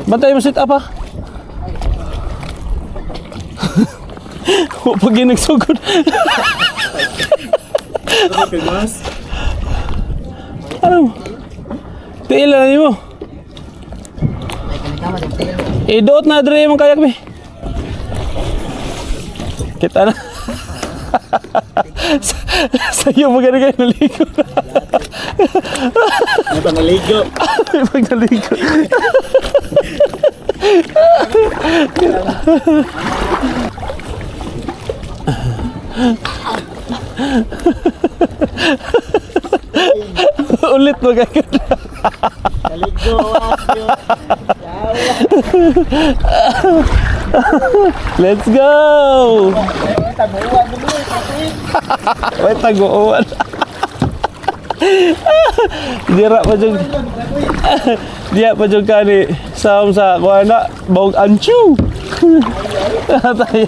Bantay mo sit up ha. Wa pa gyud nagsugod. Ano? Tiil na nimo. Iduot na dre imong kayak be. Kita na. Sa'yo mo gani kayo naligo. Ano naligo? Pag naligo. Ulit mo gagawin. Naligo. Let's go! Wait, taguan. Dira pa jud. Diya pa jud kani sa sa kuha na bawg anchu. Tatay.